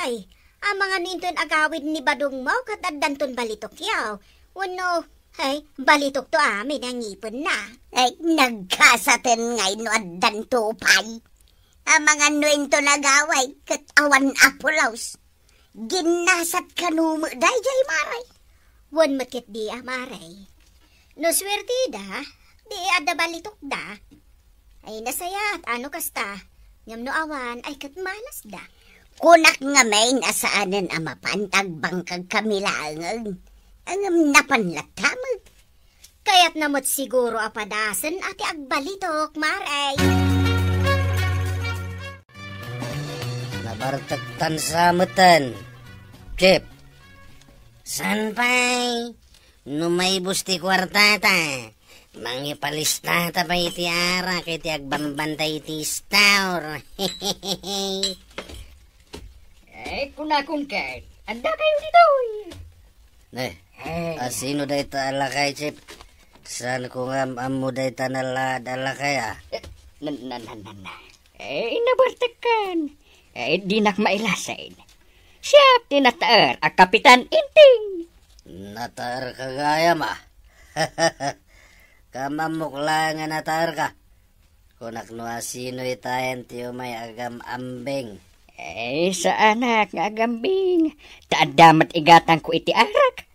Ay, amangan no inton agawid ni Badong Mau ket addanton balitokyo. Wenno, ay, balitokto amin a ngipenna. Ay, nagkasaten ngay no addanto pay. Amangan no inton agaway ket awan a pulos. Ginnasat kano met daydiay, Mare? Wen met ketdi a, Mare. No suerteda, di adda balitokda. Ay, nasayaat a no kasta. Ngem no awan, ay ket malasda. Kunak ngamin a saanen a mapan ta agbangkagkami laengen. Ngem napan latta met. Kayatna met siguro a padasen a ti agbalitok, Mare. Nabartektan sa meten, Chip. Saan pay? No maibus ti kuartata, mangipalistata pay iti arak iti agbambantay iti store. Eh, kunakon ket, adda kayo ditoy. Eh, eh, asino dayta a lakay, Chip? Saan ko nga am-ammo dayta nalaad a lakay, a? Eh, na, na, na, na, na. Eh, nabartekkan. Eh, dinak mailasin. Siak ti nataer a Kapitan Inting. Nataer ka gayam, a? Kamammok laeng nga nataer ka. Kunak no asino itayen ti umay agam-ambing. Eh, saanak nga agambing. Ta adda met igatangko iti arak.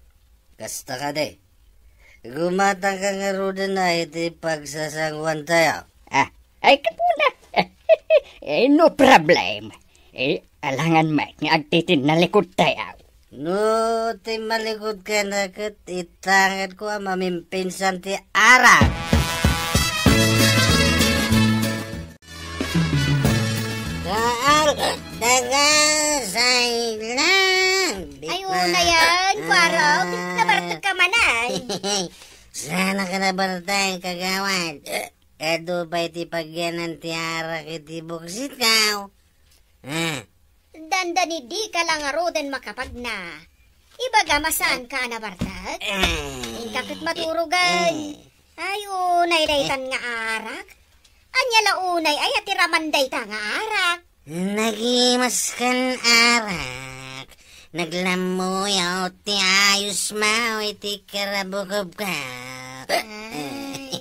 Kasta kadi. Gumatangka ngaruden a iti pagsasanguantayo. Ah, ay, kapuna. Eh, no problem. Eh, alangan met nga agtitinnalikudtayo. No, ti malikudkana ket itangedko a mamimpinsan ti arak. Saan, daga, say lang. Ay, una yan, Kuarog. Nabartek ka man, ay. Saan ka nabartek, kagawad? Adu pay ti pagyanan ti arak iti buksitko. Ah. Dandani dika la ngaruden makapagna. Ibaga, saan ka a nabartek? Eh. Inka ket maturogen. Eh. Ay, unay daytan nga arak. Ania la unay aya ti raman dayta nga arak? Nagimaskan arak. Naglammuyaw ti ayos mo iti karabukobko. Ay.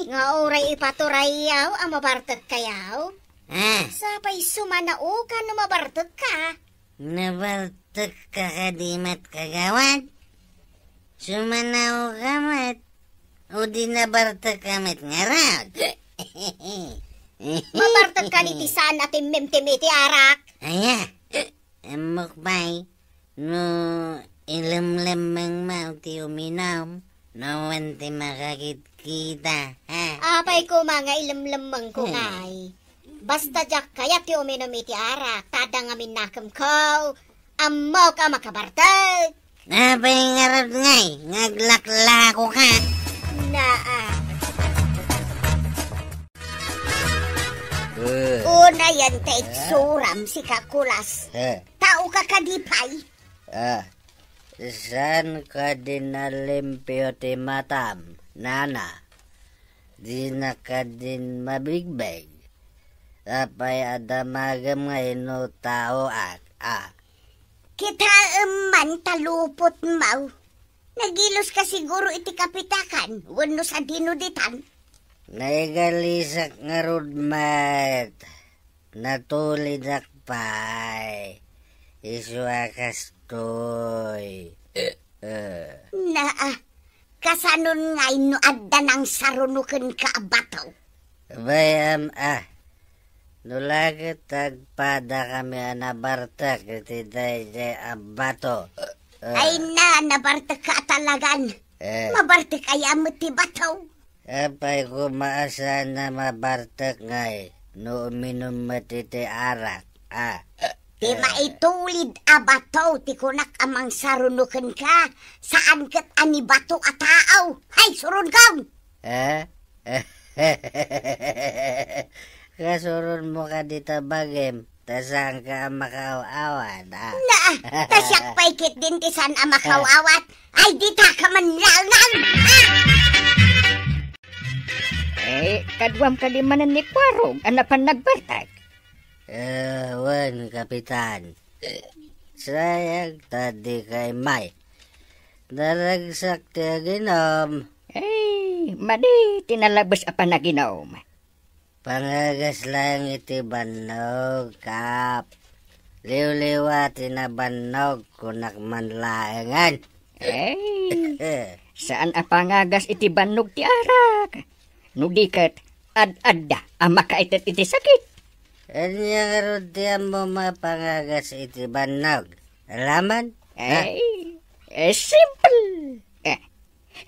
Nga uray ipaturayaw a mabartek kayaw? Ah. Sapay sumanaokan no mabartek ka. Nabartek ka kadi met, kagawad? Sumanaoka met. O di nabartek ka met ngarud? Mabartek ka ni ti saan a timmimtim iti arak. Aya, ammok pay no ilemlemmengmo ti uminum, no wen ti makakitkita, ha? Apay koma nga ilemlemmengko, hmm, ngay? Basta diak kayat ti uminum iti arak, ta adda ngamin nakemko. Ammok a makabartek. Apay ngarud ngay nga aglaklakoka? Naa. Eh. Unayen ta itsuram, sika, Kulas. Eh. Tao ka kadi pay? Ah, saan kadi nalimpio ti matam, nana? Dina kadin mabigbeg. Apay a damagem nga inno taoak, a? Kitaem man ta lupotmo. Nagilos ka siguro iti kapitakan, wenno sadino ditan? Naigalisak ngarud met. Natulidak pay. Isu a kastoy. Eh, eh. Naa, kasanon ngay no adda nangsaruno kenka a bato? Bay-am a, no la ket agpadakami a nabartek iti daydiay a bato. Eh. Ay na, nabartek ka a talagan. Eh. Mabartek aya met ti bato? Apay koma a saan a mabartek ngay no uminum met iti arak, a? Ti maitulid a bato ti kunak a mangsaruno kenka, saan ket a ni bato a tao. Hay, suronkon! Eh? Kasuronmo kadi ta bagim, ta saanka a makaaw-awat, a? Na, ta siak pay ketdin ti saan a makaaw-awat. Ay, dita ka man laengen, a? Eh, kaduam kadi manen ni Kuarog a napan nagbartek? Eh, wen, Kapitan. Sayang ta dika immay. Naragsak ti aginom. Eh, madi ti nalabes a panaginom. Pangagas laeng iti bannog, Kap. Liwliwa ti nabannog, kunak man laengen. Eh, saan a pangagas iti bannog ti arak. No di ket, ad-adda a makaited iti sakit. Ania ngarud ti ammom a pangagas iti bannog? Alaman? Ha? Ay, eh, simple. Eh,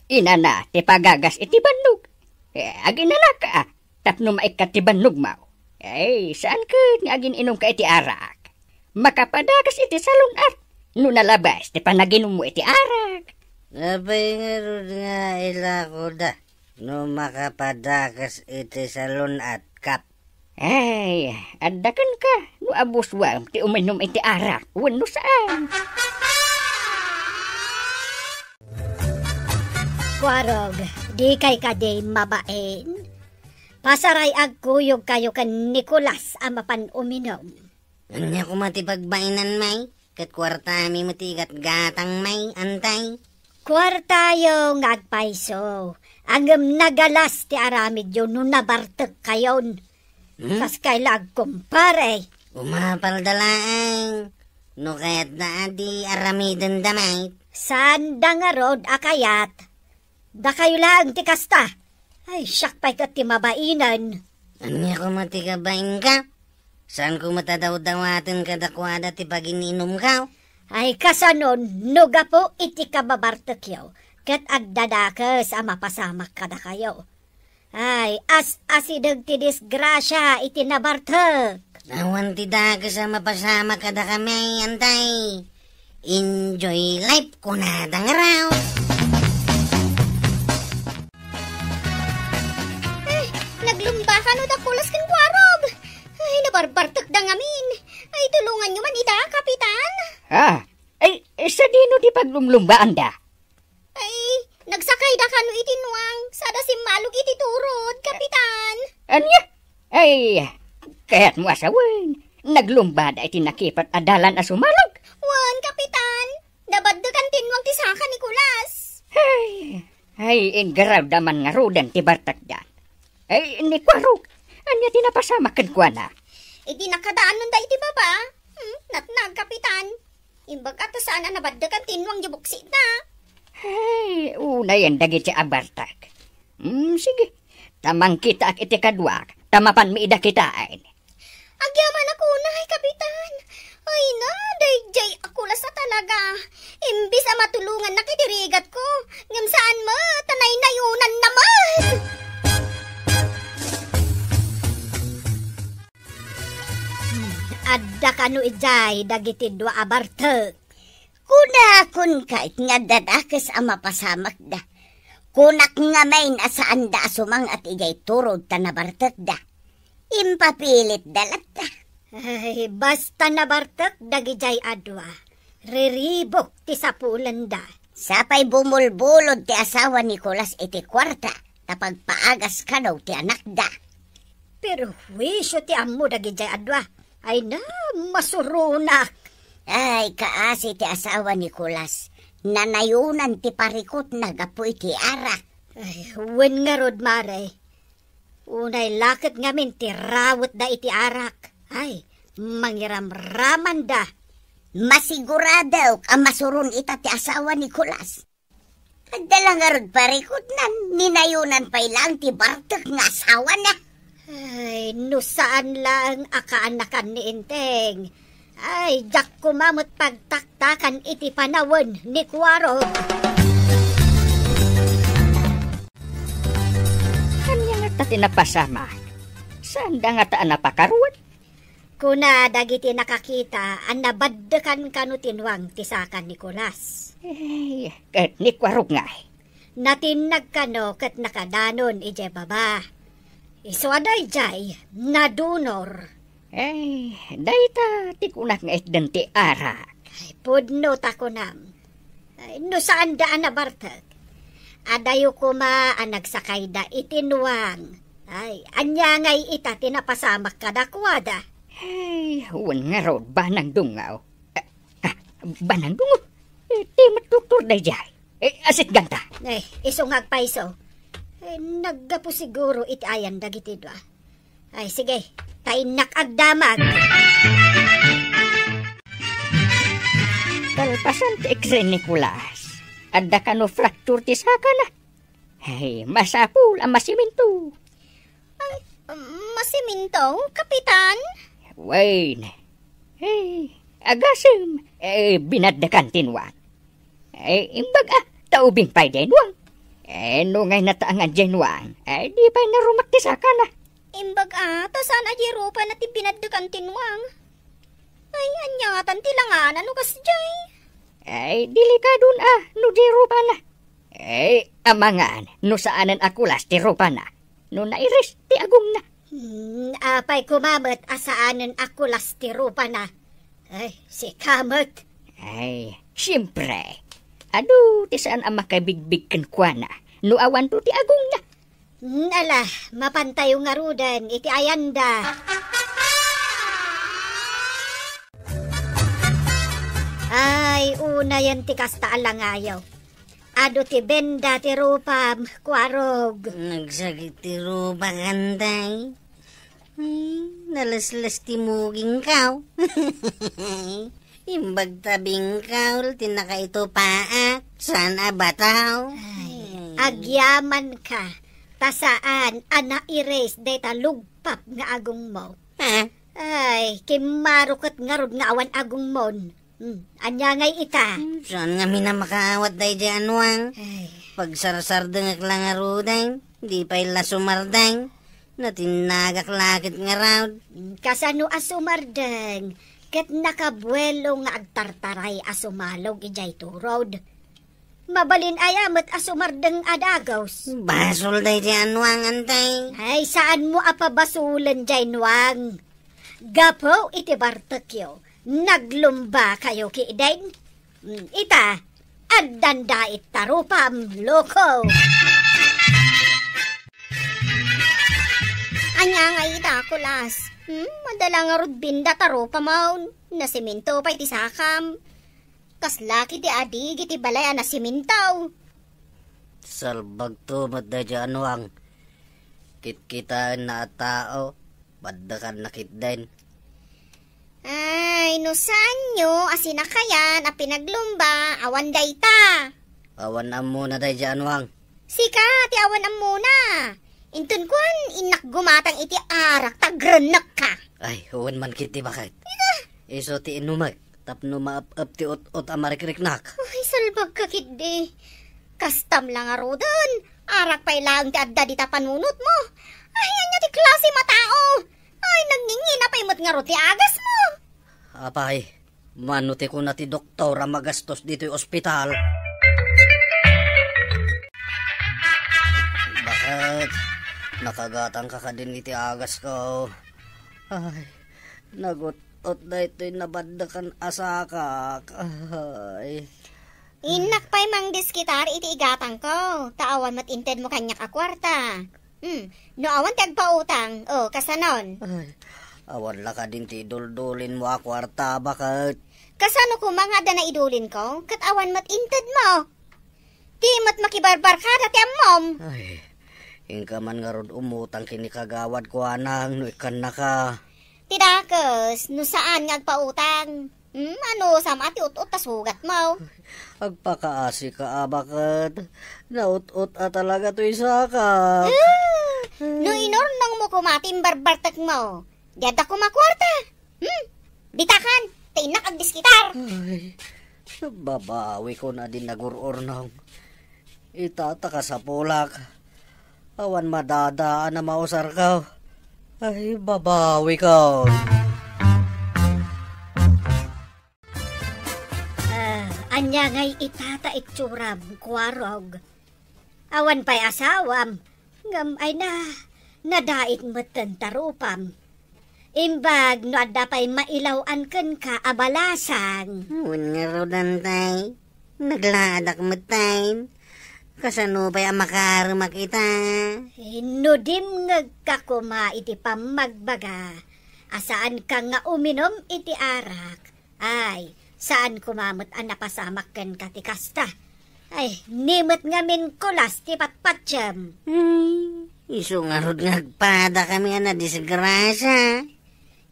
inana ti pagagas iti bannog. Eh, aginanaka, ah, tapno maikkat ti bannogmo. Ay, saan ket nga agin-inumka iti arak? Makapadakas iti salun-at no nalabes ti panaginummo iti arak. Apay ngarud nga ilakoda no makapadakas iti salun-at, Kap? Ay, adda kenka no abuswam ti uminum iti arak wenno saan. Kuarog, dikay kadi mabain? Pasaray agkuyogkayo ken Nicolas a mapan uminum. Ania koma ti pagbainanmi? Ket kuartami met ti gatgatangmi, antay. Kuartayo nga agpayso, ngem nagalas ti aramidyo no nabartekkayon. Hmm? Kas kay la agkumpare. Umapalda laeng. No kayatda a di aramidenda met. Saanda ngarud a kayat. Dakayo laeng ti kasta. Ay, siak pay ket ti mabainen. Ania koma ti kabainka? Saan koma ta dawdawaten kadakuada ti pagin-inumko? Ay, kasanon, no gapu iti kababartekyo, ket adda dakes a mapasamak kadakayo. Ay, as-asideg ti disgrasia iti nabartek. Awan ti dakes a mapasamak kadakami, antay. Enjoy life, kunada ngarud. Ay, naglumba kano da Kulas ken Kuarog. Ay, nabarbartekda ngamin. Ay, tulonganyo man ida, Kapitan. Ah, ay, sadino ti paglumlumbaanda? Ay, nagsakayda kano iti nuang, sada simmalog iti turod, Kapitan. Ania? Ay, kayatmo a sawen, naglumbada iti nakipat a dalan a sumalog? Wen, Kapitan. Nabaddekan ti nuang ti saka ni Kulas. Ay, ay, inggaraw da man ngaruden ti bartekda. Ay, ni Kuarog, ania ti napasamak kenkuana? Iti nakadaanonda iti baba. Hmm, natnag, Kapitan. Imbag a ta saan a nabaddekan ti nuang ti buksitna. Ay, unayen dagiti a bartek. Hmm, sige. Ta mangkitaak iti kaduak, ta mapanmi ida kitaen. Agyamanak unay, Kapitan. Ay na, daydiay a Kulas a talaga. Imbis a matulongannak iti rigatko, ngem saan met, ta naynayonanna met. Adda kano idiay dagiti dua a bartek? Kunakon kayat nga adda dakes a mapasamakda. Kunak ngamin a saanda a sumang-at idiay turod ta nabartekda. Impapilitda latta. Ay, basta nabartek dagidiay a dua, riribuk ti sapulenda. Sapay bumulbulod ti asawa ni Kulas iti kuarta, ta pagpaagas kano ti anakda. Perhuisio ti ammo dagidiay a dua. Ay na, masuronak. Ay, kaasi ti asawa ni Kulas. Nanayonan ti parikutna gapu iti arak. Ay, wen ngarud, mare. Unay la ket ngamin ti rawetda iti arak. Ay, mangiramramanda. Masiguradok a masuron ita ti asawa ni Kulas. Adda la ngarud parikutnan, ninayonan pay laeng ti bartek nga asawana. Ay, no saan laeng a kaanakan ni Enteng. Ay, diak koma met pagtaktakan iti panawen ni Kuarog. Ania ngata ti napasamak? Saanda ngata a napakaruat? Kuna dagiti nakakita a nabaddekan kano ti nuang ti saka ni Kulas. Ay, ket ni Kuarog ngay? Natinnag kano ket nakadanon idiay baba. Isu a daydiay, nadunor. Ay, dayta ti kunak nga itden ti arak. Ay, pudno ta kunam. Ay, no saanda a nabartek, adayo koma a nagsakayda iti nuang. Ay, ania ngay ita ti napasamak kadakuada? Ay, wen ngarud, banang dungaw. Ah, ah, banang dungaw? Eh, ti met doktor daydiay. Eh, asitganta. Eh, isu nga agpayso. Eh, naggapu siguro iti ayan dagiti dua. Ay, sige, ta innak agdamag. Kalpasan ti X-ray ni Kulas, adda kano fracture ti sakana. Ay, masapul a masiminto. Ay, masiminto, Kapitan? Wen. Ay, agasem, eh, binaddekan ti nuang. Eh, imbag a, ta ubing pay diay nuang. Eh, no ngay nataangan diay nuang, eh, di pay narumak ti sakana. Imbag a, ta saan a diay rupana ti binaddekan ti nuang. Ay, ania ngatan ti langana no kasdiay? Ay, delikadon a, no diay rupana. Eh, amangan, no saanen a kulas ti rupana. No nairis ti agongna. Hmm, apay koma met a saanen a kulas ti rupana? Ay, sika met. Ay, siempre. Adu ti saan a makabigbig kenkuana no awanto ti agongna. Hmm, ala, mapantayo ngaruden iti ayanda. Ay, unayen ti kasta a langayo. Adu ti benda ti rupam, Kuarog. Nagsakit ti rupak, Antay. Ay, nalesles ti mugingko. Imbag ta bingkaw ti nakaitupaak, saan a bataw. Ay, agyamanka, ta saan a nairis dayta lugpap nga agongmo. Ha? Ay, kimmaro ket ngarud nga awan agongmon. Hmm, ania ngay ita? Hmm, saan ngamin a makaawat daydiay a nuang? Ay. Pagsarsardengek la ngaruden, di pay la sumardeng. Natinnagak la ket ngarud. Hmm, kasano a sumardeng ket nakabuelo nga agtartaray a sumalog idiay turod? Mabalin aya met a sumardeng a dagus? Basol daydiay a nuang, Antay. Ay, saanmo a pabasolen diay nuang. Gapu iti bartekyo, naglumbakayo ketdin. Mm, ita, addan dait ta rupam, loko. Ania ngay ita, kulas? Hmm, adda la ngarud benda ta rupam. Nasiminto pay ti sakam. Kasla kiti adig iti balay a nasiminto. Salbagto met daydiay a nuang. Kitkitaenna a tao, baddekanna ketdin. Ay, no saanyo a sinakayan a pinaglumba, awan dayta. Awan ammona daydiay a nuang. Sika ti awan ammona. Inton kuan, innak gumatang iti arak, ta agrennekka. Ay, wen man ketdi, baket. Ita. Isu ti inumek tapno maep-ep ti ut-ot a marikriknak. Ay, salbagka ketdi. Kastam la ngaruden, arak pay laeng ti adda dita panunotmo. Ay, ania ti klase a tao? Ay, nagngingina pay met ngarud ti agasmo. Apay, mano ti kuna ti doktor a magastos ditoy ospital? Baket, nakagatangka kadin iti agasko? Ay, nagut-ot daytoy nabaddekan a sakak. Ay. Innak pay mangdiskitar iti igatangko, ta awan met intedmo kaniak a kuarta. Hmm, no awan ti agpautang, o, kasanon? Ay, awan la kadin ti iduldulinmo a kuarta, baket. Kasano koma nga adda naidulinko, ket awan met intedmo? Ti met makibarbarkada ti ammom. Ay, inka man ngarud umutang ken ni Kagawad Kuanang no ikkannaka. Ti dakes, no saan nga agpautang. Hmm, ano, sama ti ut-ot ta sugatmo? Agpakaasika a, baket. Naut-ot a talaga toy sakak. Ah, no inurnongmo koma ti imbarbartekmo, di adda koma kuarta. Hmm, bitakan, ta innak agdiskitar. Ay, babawikon a di nagur-urnong. Ita ta kasapulak. Awan madadaan a mausarko. Ay, babawikon. Ah, ania ngay ita ta itsuram, Kuarog? Awan pay asawam, ngem ay na, nadait metten ta rupam. Imbag no adda pay mailaw-an kenka a balasang. Wen ngarud, Antay, naglaadak metten. Kasano pay a makaremak ita? Eh, no dimngegka koma iti pammagbaga a saanka nga uminum iti arak, ay, saan koma met a napasamak kenka ti kasta. Ay, ni met ngamin kulas ti patpatiem. Hmm, isu ngarud nga agpadakami a nadisgrasia.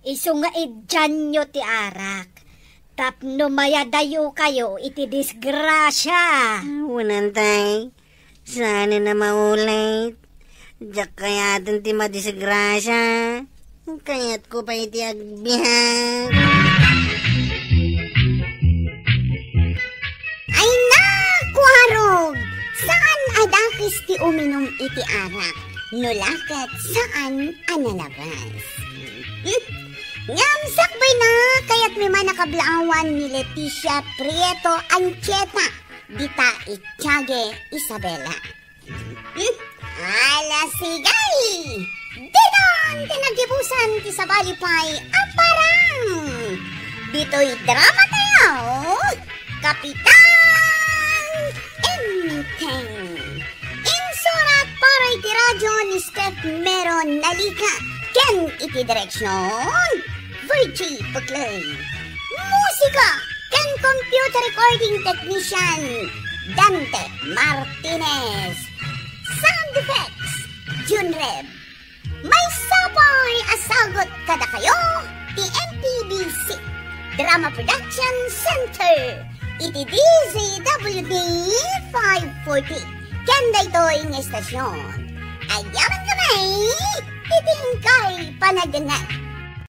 Isu nga idianyo ti arak, tapno mayadayokayo iti disgrasia. Wen, Antay, saanen a maulit. Diak kayaten ti madisgrasia. Kayatko pay ti agbiag. Ay, naku, arog! Saan a dakes ti uminum iti arak, no la ket saan a nalabas. Ngem sakbayna, kayatmi man a kablaawan ni Leticia Prieto Anchieta, dita Itiague, Isabela. Ala, sige! Didon ti naggibusan ti sabali pay a parang! Ditoy drama tayo, Kapitan Enteng. Insurat para iti radyo ni Steph Mero Nalica ken iti direksyon, Virgie Puclay. Musika ken computer recording technician, Dante Martinez. Sound effects, Junreb. Maysa pay a sagut kadakayo ti M P B C Drama Production Center iti D Z W D five forty ken daytoy nga istasyon. Agyamankami iti inkay panagdengngeg.